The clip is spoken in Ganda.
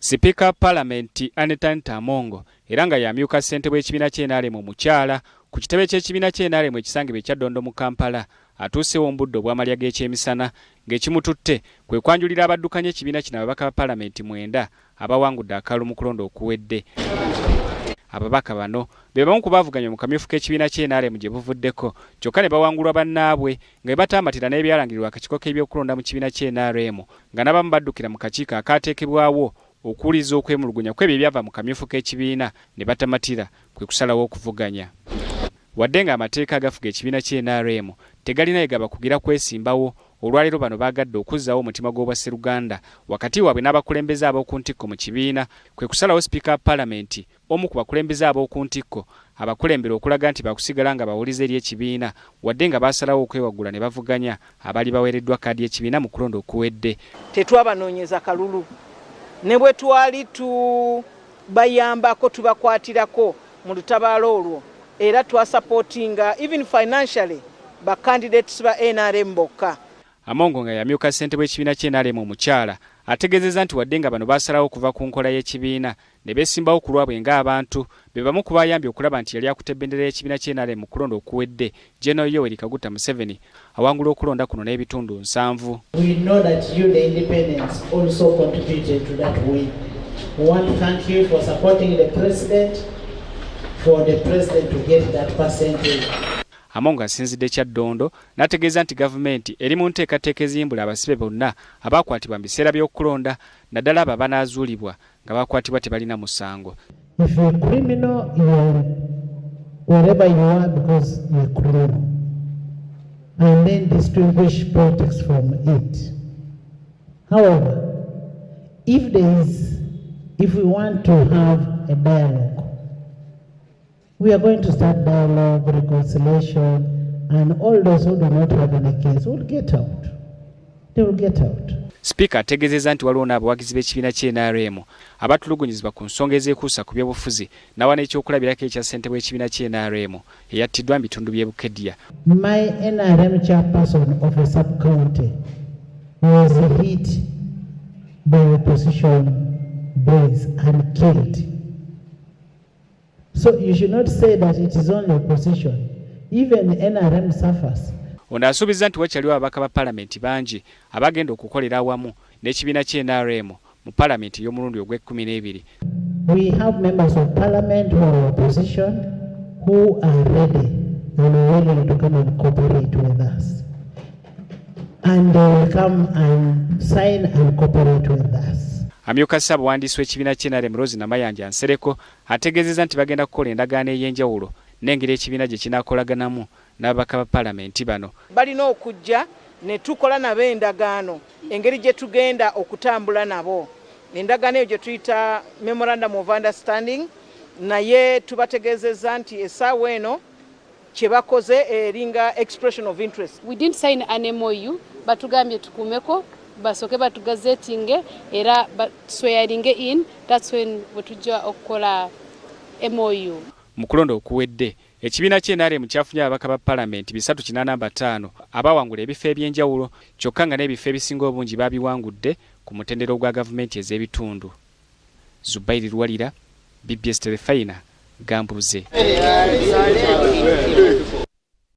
Sipiika wa Palamenti Anita Anita Among era nga y'amyuka ssentebe w'ekibiina kya NRM omukyala ku kitebe ky'ekibiina kya NRM ekisangibwa e Kyaddondo mu Kampala atuuseewo mu budde obw'amalya g'ekyemisana ng'ekimututte kwe kwanjulira abaddukanya ekibiina kino ababaka ba Palamenti mwenda abawangudde akalulu mu kulonda okuwedde. Ababaka bano be bamu ku baavuganya mu kamyufu k'ekibiina kya NRM gye buvuddeko kyokka ne bawangulwa bannaabwe nga bwe bataamatira n'ebyalangirirwa akakiiko k'ebyokulonda mu kibiina kya NRM nga n'abamu baddukira mu kakiiko akaateekebwawo okuwuliriza okwemulugunya kw'ebyo ebyava mu kamyufu k'ekibiina ne batamatira kwe kusalawo okuvuganya. Wadde ng'amateeka agafuga ekibiina ki nrm tegalina we gabakugira kwesimbawo, olwaleero bano baagadde okuzzaawo omutima gw'obwasseruganda wakati waabwe n'abakulembeze ab'oku ntikko mu kibiina kwe kusalawo sipiika wa palamenti omu ku bakulembeze ab'oku ntikko abakulembere okulaga nti baakusigala nga bawulize eri ekibiina wadde nga baasalawo okwewaggula ne bavuganya abaali baweereddwa kaadi y'ekibiina mu kulonda okuwedde. Tetwabanoonyeza kalulu ne bwe twali tubayambako tubakwatirako mu lutabaalo olwo era twasupportinga even financially ba candidates ba NRM bokka. Amongo nga yamyuka ssentebe w'ekibiina kya NRM omukyala ategeezezza nti wadde nga bano baasalawo okuva ku nkola y'ekibiina ne beesimbawo ku lwabwe ng'abantu, be bamu ku baayambye okulaba nti yali akutte bendera y'ekibiina kya NRM mu kulonda okuwedde, General Yoweri Kaguta Museveni awangula okulonda kuno n'ebitundu 70. We know that you, the independents, also contributed to that win. We want to thank you for supporting the president, for the president to get that percentage. Among asinzidde Kyaddondo n'ategeeza nti gavumenti eri mu nteekateeka eziyimbula abasibe bonna abaakwatibwa mu biseera by'okulonda naddala abo abanaazuulibwa nga bakwatibwa tebalina musango. If you're a criminal, you're wherever you are because you're a criminal. And then distinguish politics from it. However, if we want to have a dialogue, we are going to start dialogue, reconciliation, and all those who do not have any case will get out. They will get out. Sipiika ategeezezza nti waliwo n'abawagizi b'ekibiina kya NRM abatulugunyizibwa ku nsonga ezeekuusa ku byobufuzi n'awa n'ekyokulabirako ekya ssentebe w'ekibiina kya NRM eyattiddwa mu bitundu by'e Bukedea. My NRM chairperson of a sub-county was hit by opposition boys and killed. So you should not say that it is only opposition. Even NRM suffers. Ono asuubizza nti wakyaliwo ababaka ba palamenti bangi abagenda okukolera awamu n'ekibiina kya NRM mu palamenti ey'omulundi ogw'ekkumi n'ebiri. We have members of parliament who are opposition who are ready and willing to come and cooperate with us. And they will come and sign and cooperate with us. Amyuka ssaabawandiisi w'ekibiina kya NRM Rose Namayanja Nsereko ategeezezza nti bagenda kukola endagaano ey'enjawulo n'engeri ekibiina gye kinaakolaganamu n'ababaka ba palamenti bano. Balina okujja ne tukola nabo endagaano engeri gye tugenda okutambula nabo. Endagaano eyo gye tuyita Memorandum of Understanding, naye tubategeezezza nti essaawa eno kye bakoze eringa expression of interest. We didn't sign an MOU, batugambye tukumeko basooke batugazetinge era swearinge in, that's when bwe tujja okukola MOU. Mu kulonda okuwedde ekibiina kya NRM kyafunye ababaka ba palamenti 385 abawangula ebifo eby'enjawulo kyokka nga n'ebifo ebisinga obungi babiwangudde ku mutendera ogwa gavumenti ez'ebitundu. Zubairi Luwalira, BBS Terefayina, Gamburuze.